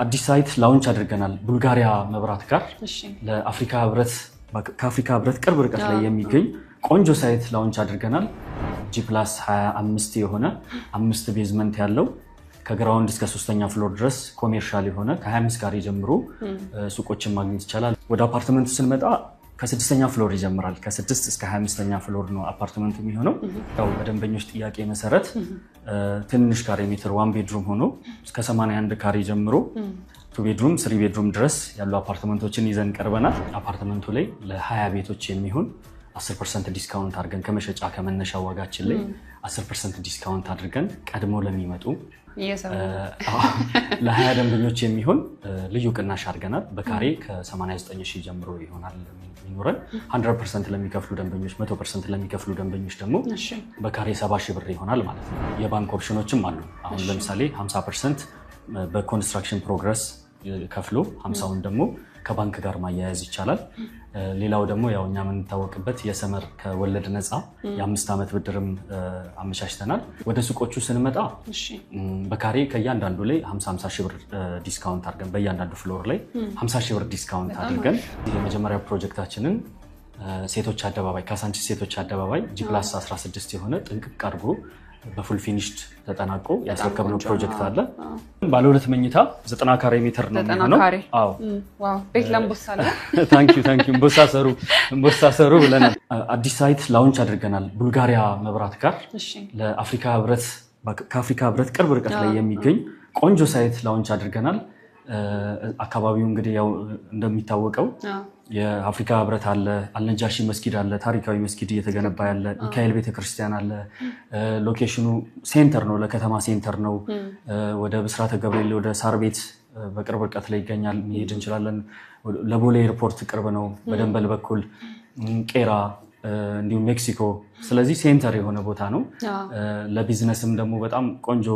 አዲስ site launch አድርገናል ቡልጋሪያ መብራት ጋር፣ ለአፍሪካ ህብረት፣ ከአፍሪካ ህብረት ቅርብ ርቀት ላይ የሚገኝ ቆንጆ site launch አድርገናል። G+25 የሆነ፣ አምስት basement ያለው፣ ከ ground እስከ ሶስተኛ floor ድረስ commercial የሆነ፣ ከ25 ካሬ ጀምሮ ሱቆችን ማግኘት ይቻላል። ወደ አፓርትመንቱ ስንመጣ ከስድስተኛ floor ይጀምራል። ከ6 እስከ 25ኛ floor ነው አፓርትመንቱ የሚሆነው። ያው በደንበኞች ጥያቄ መሰረት ትንሽ ካሬ ሜትር one bedroom ሆኖ እስከ 81 ካሬ ጀምሮ two bedroom፣ three bedroom ድረስ ያሉ አፓርትመንቶችን ይዘን ቀርበናል። አፓርትመንቱ ላይ ለ20 ቤቶች የሚሆን 10% discount አድርገን፣ ከመሸጫ ከመነሻ ዋጋችን ላይ 10% discount አድርገን ቀድሞ ለሚመጡ ለ20 ደንበኞች የሚሆን ልዩ ቅናሽ አድርገናል። በካሬ ከ89 ሺህ ጀምሮ ይሆናል የሚኖረን። 100% ለሚከፍሉ ደንበኞች፣ 100% ለሚከፍሉ ደንበኞች ደግሞ በካሬ 70 ሺህ ብር ይሆናል ማለት ነው። የባንክ option ኖችም አሉ። አሁን ለምሳሌ 50% በ construction progress ከፍሎ 50ውን ደግሞ ከባንክ ጋር ማያያዝ ይቻላል። ሌላው ደግሞ ያው እኛ የምንታወቅበት የ summer ከወለድ ነፃ የ5 ዓመት ብድርም አመቻችተናል። ወደ ሱቆቹ ስንመጣ በካሬ ከእያንዳንዱ ላይ 50 50 ሺህ ብር discount አድርገን፣ በእያንዳንዱ floor ላይ 50 ሺህ ብር discount አድርገን የመጀመሪያ ፕሮጀክታችንን ሴቶች አደባባይ፣ ካሳንቺስ ሴቶች አደባባይ G+16 የሆነ ጥንቅቅ አድርጎ በ full finished ተጠናቆ ያስረከብነው ፕሮጀክት አለ። ባለ ሁለት መኝታ 90 ካሬ ሜትር ነው የሚሆነው። አዎ፣ ቤት ለእምቦሳ አለ። Thank you, thank you። እምቦሳ ሰሩ፣ እምቦሳ ሰሩ ብለናል። አዲስ site launch አድርገናል ቡልጋሪያ መብራት ጋር፣ ለአፍሪካ ህብረት፣ ከአፍሪካ ህብረት ቅርብ ርቀት ላይ የሚገኝ ቆንጆ site launch አድርገናል። አካባቢው እንግዲህ ያው እንደሚታወቀው የአፍሪካ ህብረት አለ፣ አልነጃሺ መስጊድ አለ፣ ታሪካዊ መስጊድ እየተገነባ ያለ፣ ሚካኤል ቤተክርስቲያን አለ። Location ኑ center ነው፣ ለከተማ center ነው። ወደ ብስራተ ገብርኤል፣ ወደ ሳር ቤት በቅርብ ርቀት ላይ ይገኛል፣ መሄድ እንችላለን። ለቦሌ ኤርፖርት ቅርብ ነው፣ በደንበል በኩል ቄራ፣ እንዲሁም ሜክሲኮ። ስለዚህ center የሆነ ቦታ ነው። ለቢዝነስም ደግሞ በጣም ቆንጆ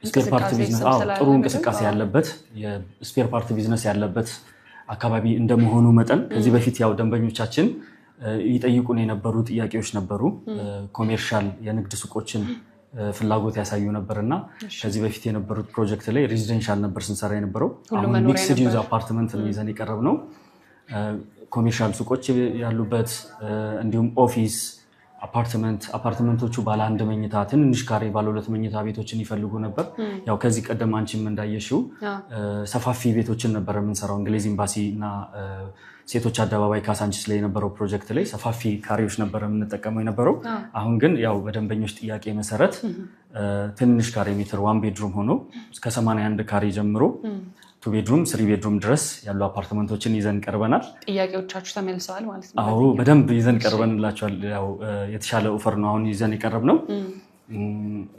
spare part business፣ ጥሩ እንቅስቃሴ ያለበት የ spare part business ያለበት አካባቢ እንደመሆኑ መጠን ከዚህ በፊት ያው ደንበኞቻችን ይጠይቁን የነበሩ ጥያቄዎች ነበሩ። Commercial የንግድ ሱቆችን ፍላጎት ያሳዩ ነበር እና ከዚህ በፊት የነበሩት ፕሮጀክት ላይ residential ነበር ስንሰራ የነበረው። አሁን mixed use apartment ነው ይዘን የቀረብነው። Commercial ሱቆች ያሉበት እንዲሁም office፣ አፓርትመንት። አፓርትመንቶቹ ባለ አንድ መኝታ፣ ትንንሽ ካሬ፣ ባለ ሁለት መኝታ ቤቶችን ይፈልጉ ነበር። ያው ከዚህ ቀደም አንቺም እንዳየሽው ሰፋፊ ቤቶችን ነበር የምንሰራው። እንግሊዝ ኤምባሲ እና ሴቶች አደባባይ ካሳንቺስ ላይ የነበረው ፕሮጀክት ላይ ሰፋፊ ካሬዎች ነበር የምንጠቀመው የነበረው። አሁን ግን ያው በደንበኞች ጥያቄ መሰረት ትንንሽ ካሬ ሜትር one bedroom ሆኖ እስከ 81 ካሬ ጀምሮ two bedroom፣ three bedroom ድረስ ያሉ አፓርትመንቶችን ይዘን ቀርበናል። ጥያቄዎቻችሁ ተመልሰዋል ማለት ነው። አዎ፣ በደንብ ይዘን ቀርበንላቸዋል። ያው የተሻለ offer ነው አሁን ይዘን የቀረብነው።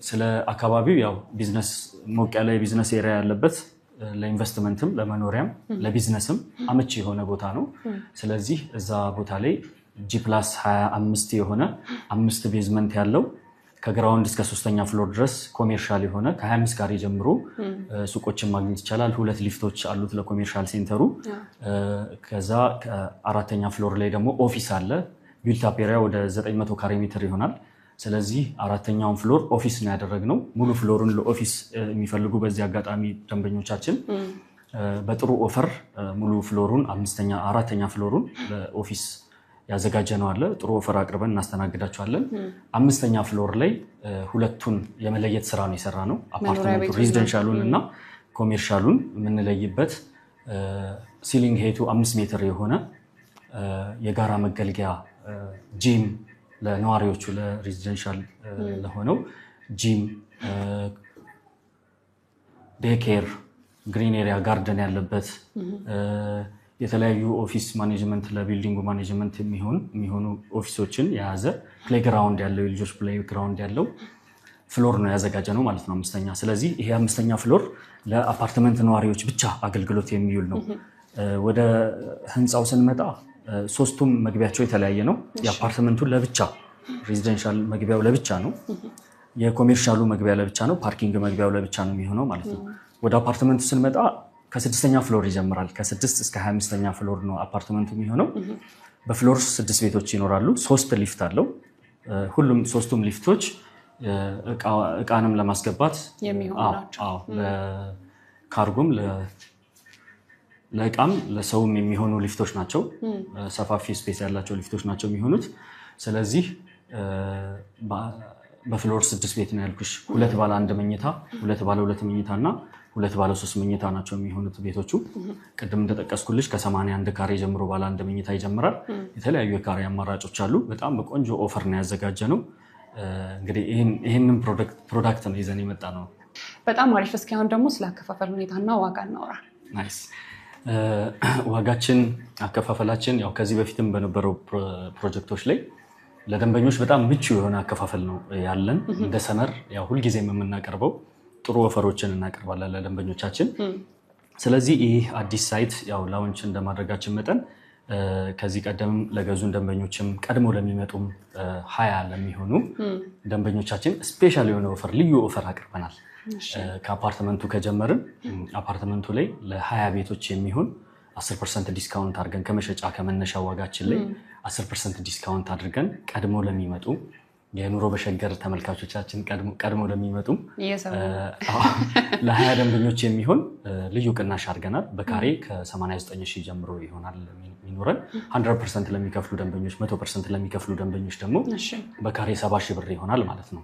ስለ አካባቢው ያው ቢዝነስ፣ ሞቅ ያለ የ business area ያለበት፣ ለኢንቨስትመንትም ለመኖሪያም ለቢዝነስም አመቺ የሆነ ቦታ ነው። ስለዚህ እዛ ቦታ ላይ G+25 የሆነ፣ አምስት basement ያለው፣ ከ ground እስከ ሶስተኛ floor ድረስ commercial የሆነ፣ ከ25 ካሬ ጀምሮ ሱቆችን ማግኘት ይቻላል። ሁለት ሊፍቶች አሉት ለ commercial center ኡ። ከዛ አራተኛ floor ላይ ደግሞ office አለ። Built up area ወደ 900 ካሬ ሜትር ይሆናል። ስለዚህ አራተኛውን floor office ነው ያደረግነው። ሙሉ floor ኡን ለ office የሚፈልጉ በዚህ አጋጣሚ ደንበኞቻችን በጥሩ offer ሙሉ floor ኡን አምስተኛ አራተኛ floor ኡን ለ office ያዘጋጀነው አለ። ጥሩ offer አቅርበን እናስተናግዳቸዋለን። አምስተኛ floor ላይ ሁለቱን የመለየት ስራ ነው የሰራነው። አፓርትመንቱ residential ኡን እና commercial ኡን የምንለይበት ceiling height ኡ 5 ሜትር የሆነ የጋራ መገልገያ ጂም ለነዋሪዎቹ፣ ለ residential ለሆነው gym፣ daycare፣ green area፣ garden ያለበት፣ የተለያዩ office management፣ ለ building ኡ management የሚሆኑ office ኦችን የያዘ፣ playground ያለው፣ የልጆች playground ያለው floor ነው ያዘጋጀነው ማለት ነው፣ አምስተኛ። ስለዚህ ይሄ አምስተኛ floor ለአፓርትመንት ነዋሪዎች ብቻ አገልግሎት የሚውል ነው። ወደ ህንፃው ስንመጣ ሶስቱም መግቢያቸው የተለያየ ነው። የአፓርትመንቱ ለብቻ፣ residential መግቢያው ለብቻ ነው። የ commercial ኡ መግቢያ ለብቻ ነው። Parking መግቢያው ለብቻ ነው የሚሆነው ማለት ነው። ወደ አፓርትመንቱ ስንመጣ ከስድስተኛ floor ይጀምራል። ከ6 እስከ 25ኛ floor ነው አፓርትመንቱ የሚሆነው። በ floor ስድስት ቤቶች ይኖራሉ። ሶስት ሊፍት አለው። ሁሉም ሶስቱም ሊፍቶች እቃንም ለማስገባት የሚሆኑ ናቸው። ለካርጎም ለእቃም ለሰውም የሚሆኑ ሊፍቶች ናቸው። ሰፋፊ space ያላቸው ሊፍቶች ናቸው የሚሆኑት። ስለዚህ በ floor 6 ቤት ነው ያልኩሽ። 2 ባለ 1 መኝታ፣ 2 ባለ 2 መኝታ እና 2 ባለ 3 መኝታ ናቸው የሚሆኑት ቤቶቹ። ቅድም እንደጠቀስኩልሽ ከ81 ካሬ ጀምሮ ባለ 1 መኝታ ይጀምራል። የተለያዩ የካሬ አማራጮች አሉ። በጣም በቆንጆ offer ነው ያዘጋጀነው። እንግዲህ ይህንን product ነው ይዘን የመጣነው። በጣም አሪፍ። እስኪ አሁን ደግሞ ስለ አከፋፈል ሁኔታና ዋጋ እናውራ። Nice። ዋጋችን አከፋፈላችን ያው ከዚህ በፊትም በነበረው ፕሮጀክቶች ላይ ለደንበኞች በጣም ምቹ የሆነ አከፋፈል ነው ያለን። እንደ ሰመር ያው ሁልጊዜም የምናቀርበው ጥሩ offer ኦችን እናቀርባለን ለደንበኞቻችን። ስለዚህ ይህ አዲስ site ያው launch እንደማድረጋችን መጠን ከዚህ ቀደም ለገዙን ደንበኞችም ቀድሞ ለሚመጡም 20 ለሚሆኑ ደንበኞቻችን special የሆነ offer፣ ልዩ offer አቅርበናል። ከአፓርትመንቱ ከጀመርን አፓርትመንቱ ላይ ለ20 ቤቶች የሚሆን 10% discount አድርገን ከመሸጫ ከመነሻ ዋጋችን ላይ 10% discount አድርገን ቀድሞ ለሚመጡ የኑሮ በሸገር ተመልካቾቻችን ቀድሞ ለሚመጡ ለ20 ደንበኞች የሚሆን ልዩ ቅናሽ አድርገናል። በካሬ ከ89 ሺህ ጀምሮ ይሆናል የሚኖረን። 100% ለሚከፍሉ ደንበኞች፣ 100% ለሚከፍሉ ደንበኞች ደግሞ በካሬ 70 ሺህ ብር ይሆናል ማለት ነው።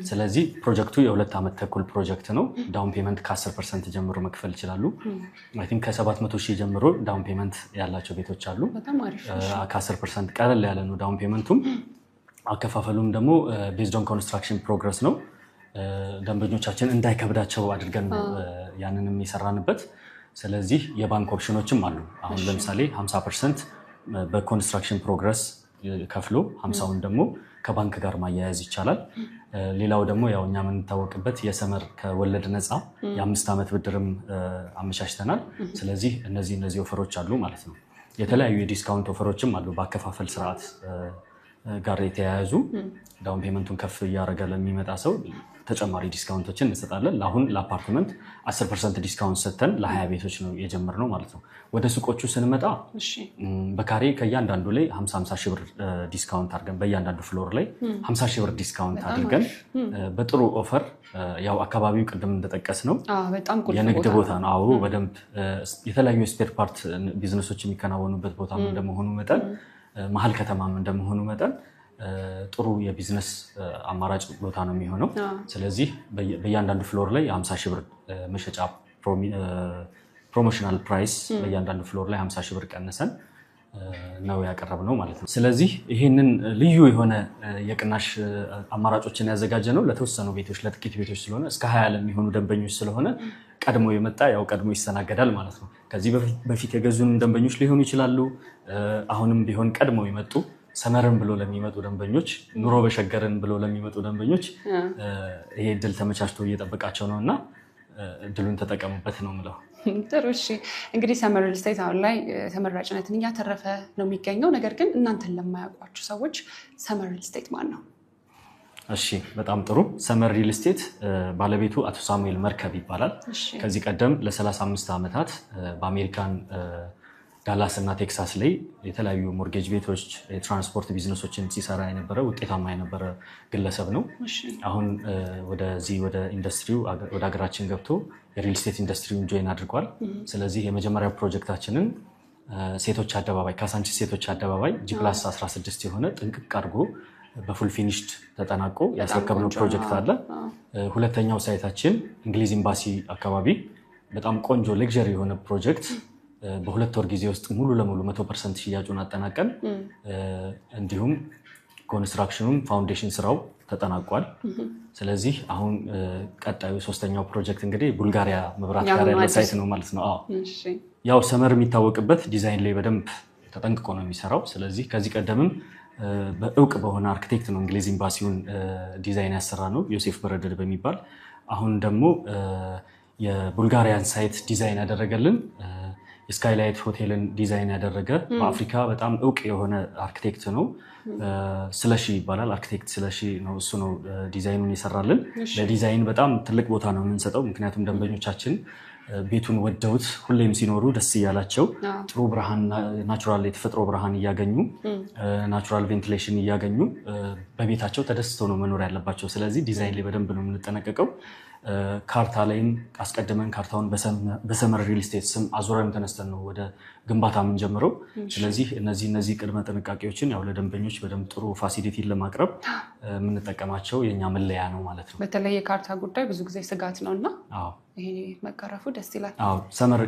ስለዚህ ፕሮጀክቱ የ2 ዓመት ተኩል ፕሮጀክት ነው። Down payment ከ10% ጀምሮ መክፈል ይችላሉ። I think ከ700 ሺህ ጀምሮ down payment ያላቸው ቤቶች አሉ። ከ10% ቀለል ያለ ነው down payment ኡም። አከፋፈሉም ደግሞ based on construction progress ነው። ደንበኞቻችን እንዳይከብዳቸው አድርገን ነው ያንንም የሰራንበት። ስለዚህ የባንክ option ኦችም አሉ። አሁን ለምሳሌ 50% በ construction progress ከፍሎ 50ውን ደግሞ ከባንክ ጋር ማያያዝ ይቻላል። ሌላው ደግሞ ያው እኛ የምንታወቅበት የሰመር ከወለድ ነፃ የ5 ዓመት ብድርም አመቻችተናል። ስለዚህ እነዚህ offer ኦች አሉ ማለት ነው። የተለያዩ የ discount offer ኦችም አሉ በአከፋፈል ስርዓት ጋር የተያያዙ። Down payment ኡን ከፍ እያደረገ ለሚመጣ ሰው ተጨማሪ discount ኦችን እንሰጣለን። ለአሁን ለአፓርትመንት 10% discount ሰጥተን ለ20 ቤቶች ነው የጀመርነው ማለት ነው። ወደ ሱቆቹ ስንመጣ በካሬ ከእያንዳንዱ ላይ 50 ሺህ ብር discount አድርገን በእያንዳንዱ floor ላይ 50 ሺህ ብር discount አድርገን በጥሩ offer፣ ያው አካባቢው ቅድም እንደጠቀስነው የንግድ ቦታ ነው። አዎ በደንብ የተለያዩ የ spare part business ኦች የሚከናወኑበት ቦታ እንደመሆኑ መጠን፣ መሀል ከተማም እንደመሆኑ መጠን ጥሩ የቢዝነስ አማራጭ ቦታ ነው የሚሆነው። ስለዚህ በእያንዳንዱ floor ላይ 50 ሺህ ብር መሸጫ promotional price በእያንዳንዱ floor ላይ 50 ሺህ ብር ቀንሰን ነው ያቀረብነው ማለት ነው። ስለዚህ ይህንን ልዩ የሆነ የቅናሽ አማራጮችን ያዘጋጀነው ለተወሰኑ ቤቶች፣ ለጥቂት ቤቶች ስለሆነ፣ እስከ 20 ለሚሆኑ ደንበኞች ስለሆነ ቀድሞ የመጣ ያው ቀድሞ ይስተናገዳል ማለት ነው። ከዚህ በፊት የገዙን ደንበኞች ሊሆኑ ይችላሉ። አሁንም ቢሆን ቀድሞ የመጡ ሰመርን ብሎ ለሚመጡ ደንበኞች፣ ኑሮ በሸገርን ብሎ ለሚመጡ ደንበኞች ይሄ እድል ተመቻችቶ እየጠበቃቸው ነው እና እድሉን ተጠቀሙበት ነው የምለው። ጥሩ፣ እሺ። እንግዲህ ሰመር ሪል ስቴት አሁን ላይ ተመራጭነትን እያተረፈ ነው የሚገኘው። ነገር ግን እናንተን ለማያውቋችሁ ሰዎች ሰመር ሪል ስቴት ማን ነው? እሺ፣ በጣም ጥሩ። ሰመር ሪል ስቴት ባለቤቱ አቶ ሳሙኤል መርከብ ይባላል። ከዚህ ቀደም ለ35 ዓመታት በአሜሪካን ዳላስ እና ቴክሳስ ላይ የተለያዩ mortgage ቤቶች፣ የትራንስፖርት ቢዝነሶችን ሲሰራ የነበረ፣ ውጤታማ የነበረ ግለሰብ ነው። አሁን ወደዚህ ወደ ኢንዱስትሪው ወደ ሀገራችን ገብቶ የ real estate ኢንዱስትሪውን join አድርጓል። ስለዚህ የመጀመሪያው ፕሮጀክታችንን ሴቶች አደባባይ፣ ካሳንቺስ ሴቶች አደባባይ G+16 የሆነ ጥንቅቅ አድርጎ በ full finished ተጠናቆ ያስረከብነው ፕሮጀክት አለ። ሁለተኛው site ኣችን እንግሊዝ ኤምባሲ አካባቢ በጣም ቆንጆ luxury የሆነ ፕሮጀክት በ2 ወር ጊዜ ውስጥ ሙሉ ለሙሉ 100% ሽያጩን አጠናቀን እንዲሁም construction ኑም foundation ስራው ተጠናቋል። ስለዚህ አሁን ቀጣዩ ሶስተኛው ፕሮጀክት እንግዲህ ቡልጋሪያ መብራት ጋር ያለ site ነው ማለት ነው። ያው ሰመር የሚታወቅበት ዲዛይን ላይ በደንብ ተጠንቅቆ ነው የሚሰራው። ስለዚህ ከዚህ ቀደምም በእውቅ በሆነ አርክቴክት ነው እንግሊዝ ኤምባሲውን ዲዛይን ያሰራነው፣ ዮሴፍ በረደድ በሚባል። አሁን ደግሞ የቡልጋሪያን site ዲዛይን ያደረገልን፣ የስካይላይት ሆቴልን ዲዛይን ያደረገ በአፍሪካ በጣም እውቅ የሆነ አርክቴክት ነው። ስለሺ ይባላል። አርክቴክት ስለሺ ነው። እሱ ነው ዲዛይኑን የሰራልን። ለዲዛይን በጣም ትልቅ ቦታ ነው የምንሰጠው። ምክንያቱም ደንበኞቻችን ቤቱን ወደውት ሁሌም ሲኖሩ ደስ እያላቸው፣ ጥሩ ብርሃን፣ natural የተፈጥሮ ብርሃን እያገኙ፣ natural ventilation እያገኙ በቤታቸው ተደስተው ነው መኖር ያለባቸው። ስለዚህ ዲዛይን ላይ በደንብ ነው የምንጠነቀቀው። ካርታ ላይም አስቀድመን ካርታውን በሰመር ሪል ስቴት ስም አዙረን ተነስተን ነው ወደ ግንባታ የምንጀምረው። ስለዚህ እነዚህ ቅድመ ጥንቃቄዎችን ያው ለደንበኞች በደንብ ጥሩ facility ን ለማቅረብ የምንጠቀማቸው የኛ መለያ ነው ማለት ነው። በተለይ የካርታ ጉዳይ ብዙ ጊዜ ስጋት ነው እና ይሄ መቀረፉ ደስ ይላል። አዎ፣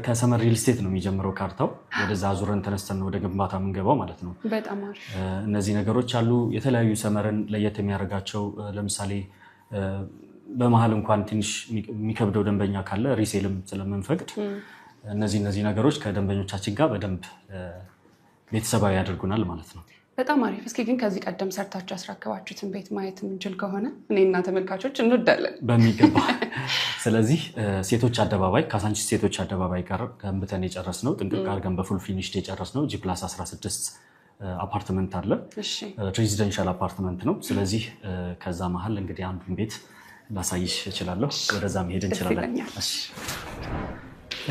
ከሰመር ሪል ስቴት ነው የሚጀምረው ካርታው። ወደዛ አዙረን ተነስተን ነው ወደ ግንባታ የምንገባው ማለት ነው። በጣም አሪፍ። እነዚህ ነገሮች አሉ። የተለያዩ ሰመርን ለየት የሚያደርጋቸው፣ ለምሳሌ በመሀል እንኳን ትንሽ የሚከብደው ደንበኛ ካለ resale ም ስለምንፈቅድ እነዚህ ነገሮች ከደንበኞቻችን ጋር በደንብ ቤተሰባዊ ያደርጉናል ማለት ነው። በጣም አሪፍ። እስኪ ግን ከዚህ ቀደም ሰርታችሁ ያስረከባችሁትን ቤት ማየት የምንችል ከሆነ እኔና ተመልካቾች እንወዳለን። በሚገባ። ስለዚህ ሴቶች አደባባይ፣ ካሳንቺስ ሴቶች አደባባይ ጋር ገንብተን የጨረስነው፣ ጥንቅቅ አድርገን በ full finished የጨረስነው G+16 አፓርትመንት አለ። Residential አፓርትመንት ነው። ስለዚህ ከዛ መሀል እንግዲህ አንዱን ቤት ላሳይሽ እችላለሁ። ወደዛ መሄድ እንችላለን።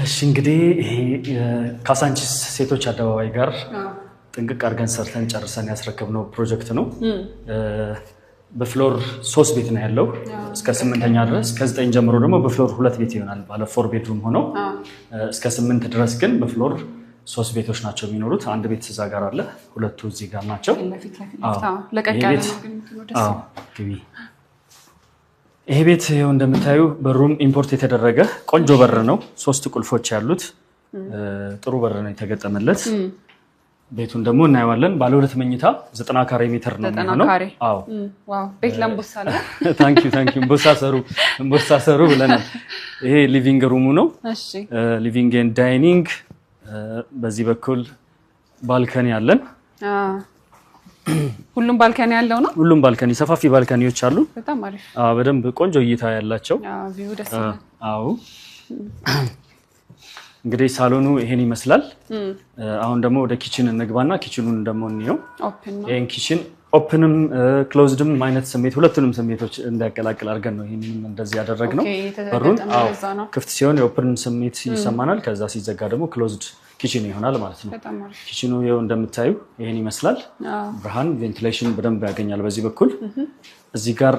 እሺ፣ እንግዲህ ይሄ ካሳንቺስ ሴቶች አደባባይ ጋር ጥንቅቅ አድርገን ሰርተን ጨርሰን ያስረከብነው ፕሮጀክት ነው። በ floor ሶስት ቤት ነው ያለው እስከ ስምንተኛ ድረስ። ከ9 ጀምሮ ደግሞ በ floor ሁለት ቤት ይሆናል። ባለ four bedroom ሆነው እስከ 8 ድረስ ግን በ floor ሶስት ቤቶች ናቸው የሚኖሩት። አንድ ቤት እዛ ጋር አለ፣ ሁለቱ እዚህ ጋር ናቸው። ለቀቅ ያለ ነው ግን ደስ ግቢ። ይሄ ቤት ይኸው እንደምታዩ በሩም import የተደረገ ቆንጆ በር ነው። ሶስት ቁልፎች ያሉት ጥሩ በር ነው የተገጠመለት። ቤቱን ደግሞ እናየዋለን። ባለ ሁለት መኝታ 90 ካሬ ሜትር ነው የሚሆነው። አዎ፣ ቤት ለእምቦሳ አለ። Thank you, thank you። እምቦሳ ሰሩ፣ እምቦሳ ሰሩ ብለናል። ይሄ living room ኡ ነው። Living and dining። በዚህ በኩል balcony አለን። ሁሉም balcony ያለው ነው። ሁሉም balcony፣ ሰፋፊ balcony ዎች አሉ። በጣም አሪፍ። በደንብ ቆንጆ እይታ ያላቸው። View ደስ ይላል። አዎ፣ እንግዲህ ሳሎኑ ይሄን ይመስላል። አሁን ደግሞ ወደ kitchen እንግባና kitchen ኑን ደግሞ እንየው። Open ነው። ይሄን kitchen open ም closed ም አይነት ስሜት፣ ሁለቱንም ስሜቶች እንዲያቀላቅል አድርገን ነው ይሄንን እንደዚህ ያደረግነው። በሩን ክፍት ሲሆን የ open ስሜት ይሰማናል። ከዛ ሲዘጋ ደግሞ closed kitchen ይሆናል ማለት ነው። Kitchen ኑ ይኸው እንደምታዩ ይሄን ይመስላል። ብርሃን፣ ventilation በደንብ ያገኛል በዚህ በኩል። እዚህ ጋር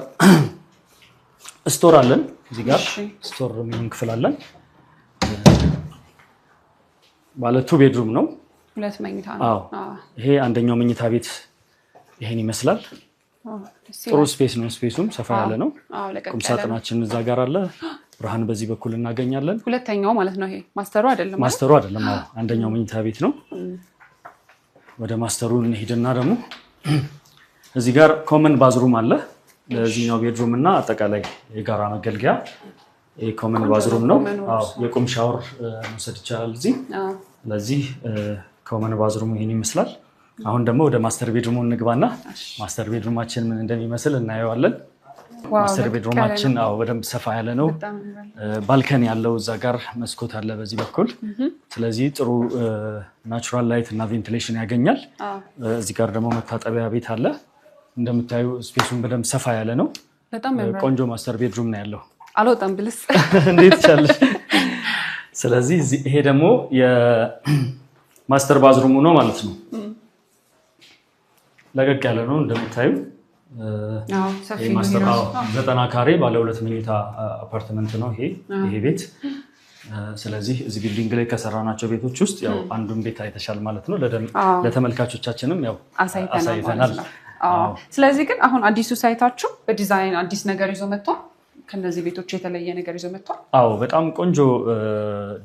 store አለን። እዚህ ጋር store የሚሆን ክፍል አለን። ባለ two bedroom ነው። ሁለት መኝታ ነው። አዎ፣ ይሄ አንደኛው መኝታ ቤት ይሄን ይመስላል። ጥሩ space ነው። Space ኡም ሰፋ ያለ ነው። ቁም ሳጥናችን እዛ ጋር አለ። ብርሃን በዚህ በኩል እናገኛለን። ሁለተኛው ማለት ነው። ይሄ master ኡ አይደለም። Master ኡ አይደለም። አዎ፣ አንደኛው መኝታ ቤት ነው። ወደ master ኡ እንሂድና ደግሞ እዚህ ጋር common bathroom አለ። ለዚህኛው bedroom እና አጠቃላይ የጋራ መገልገያ common bathroom ነው። አዎ፣ የቁም ሻወር መውሰድ ይቻላል እዚህ። ለዚህ common bathroom ኡ ይሄን ይመስላል። አሁን ደግሞ ወደ master bedroom ኡ እንግባና master bedroom ኣችን ምን እንደሚመስል እናየዋለን። Master bedroom ኣችን አዎ በደንብ ሰፋ ያለ ነው። Balcony ያለው፣ እዛ ጋር መስኮት አለ በዚህ በኩል። ስለዚህ ጥሩ natural light እና ventilation ያገኛል። እዚህ ጋር ደግሞ መታጠቢያ ቤት አለ። እንደምታዩ space ኡን በደንብ ሰፋ ያለ ነው። ቆንጆ master bedroom ነው ያለው። አልወጣም ብልስ። እንዴት ይቻለሽ? ስለዚህ ይሄ ደግሞ የ master bathroom ኡ ነው ማለት ነው። ለቀቅ ያለ ነው እንደምታዩ። 90 ካሬ ባለ ሁለት መኝታ አፓርትመንት ነው ይሄ ቤት። ስለዚህ እዚህ building ላይ ከሰራናቸው ቤቶች ውስጥ ያው አንዱን ቤት አይተሻል ማለት ነው። ለተመልካቾቻችንም ያው አሳይተናል። ስለዚህ ግን አሁን አዲሱ site ኣችሁ በዲዛይን አዲስ ነገር ይዞ መጥቷል። ከነዚህ ቤቶች የተለየ ነገር ይዞ መጥቷል። አዎ፣ በጣም ቆንጆ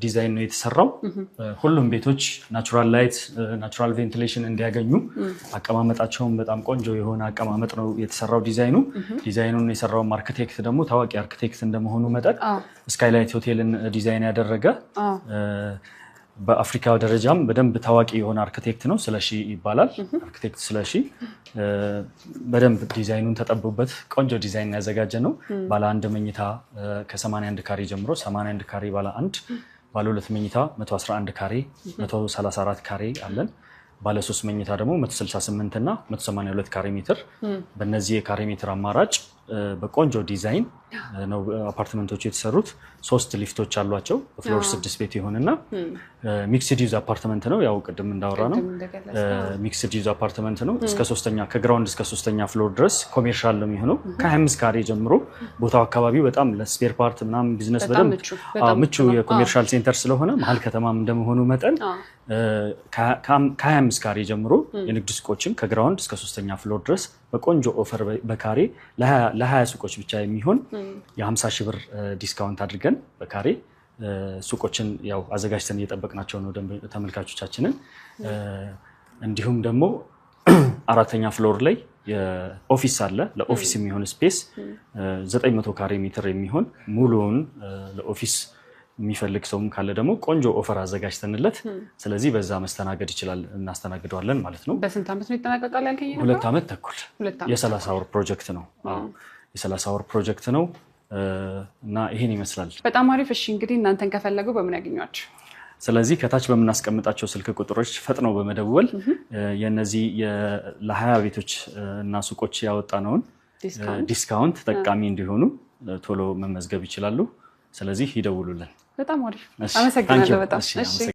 ዲዛይን ነው የተሰራው። ሁሉም ቤቶች natural light፣ natural ventilation እንዲያገኙ አቀማመጣቸውን በጣም ቆንጆ የሆነ አቀማመጥ ነው የተሰራው ዲዛይኑ። ዲዛይኑን የሰራውም አርክቴክት ደግሞ ታዋቂ አርክቴክት እንደመሆኑ መጠን ስካይላይት ሆቴልን ዲዛይን ያደረገ፣ በአፍሪካ ደረጃም በደንብ ታዋቂ የሆነ አርክቴክት ነው። ስለሺ ይባላል። አርክቴክት ስለሺ በደንብ ዲዛይኑን ተጠቦበት ቆንጆ ዲዛይን ያዘጋጀ ነው። ባለ አንድ መኝታ ከ81 ካሬ ጀምሮ፣ 81 ካሬ ባለ አንድ፣ ባለ ሁለት መኝታ 111 ካሬ፣ 134 ካሬ አለን። ባለ ሶስት መኝታ ደግሞ 168 እና 182 ካሬ ሜትር። በእነዚህ የካሬ ሜትር አማራጭ በቆንጆ ዲዛይን ነው አፓርትመንቶቹ የተሰሩት። ሶስት ሊፍቶች አሏቸው። Floor ስድስት ቤት የሆነና mixed use apartment ነው። ያው ቅድም እንዳወራነው ቅድም እንደገለጽነው። Mixed use apartment ነው። እስከ ሶስተኛ ከ ground እስከ ሶስተኛ floor ድረስ commercial ነው የሚሆነው። ከ25 ካሬ ጀምሮ ቦታው አካባቢው በጣም ለ spare part ምናምን ቢዝነስ በጣም በደንብ ምቹ፣ በጣም ምቹ ምቹ ነው። የ commercial center ስለሆነ መሀል ከተማም እንደመሆኑ መጠን ከ25 ካሬ ጀምሮ የንግድ ሱቆችን ከ ground እስከ ሶስተኛ floor ድረስ በቆንጆ offer በካሬ ለ20 ሱቆች ብቻ የሚሆን የ50 ሺህ ብር discount አድርገን በካሬ ሱቆችን ያው አዘጋጅተን እየጠበቅናቸው ነው ተመልካቾቻችንን። እንዲሁም ደግሞ አራተኛ floor ላይ የ office አለ። ለ office የሚሆን space 900 ካሬ ሜትር የሚሆን ሙሉውን ለ office የሚፈልግ ሰውም ካለ ደግሞ ቆንጆ offer አዘጋጅተንለት፣ ስለዚህ በዛ መስተናገድ ይችላል፣ እናስተናግደዋለን ማለት ነው። በስንት ዓመት ነው ይጠናቀቃል ያልከኝ የነበረው? 2 ዓመት ተኩል። 2 ዓመት። የ30 ወር ፕሮጀክት ነው። አዎ፣ የ30 ወር ፕሮጀክት ነው እና ይሄን ይመስላል። በጣም አሪፍ። እሺ፣ እንግዲህ እናንተን ከፈለጉ በምን ያገኟቸው? ስለዚህ ከታች በምናስቀምጣቸው ስልክ ቁጥሮች ፈጥነው በመደወል የነዚህ ለ20 ቤቶች እና ሱቆች ያወጣነውን discount discount ተጠቃሚ እንዲሆኑ ቶሎ መመዝገብ ይችላሉ። ስለዚህ ይደውሉልን። በጣም አሪፍ። እሺ፣ አመሰግናለሁ thank you። በጣም። እሺ፣ እሺ።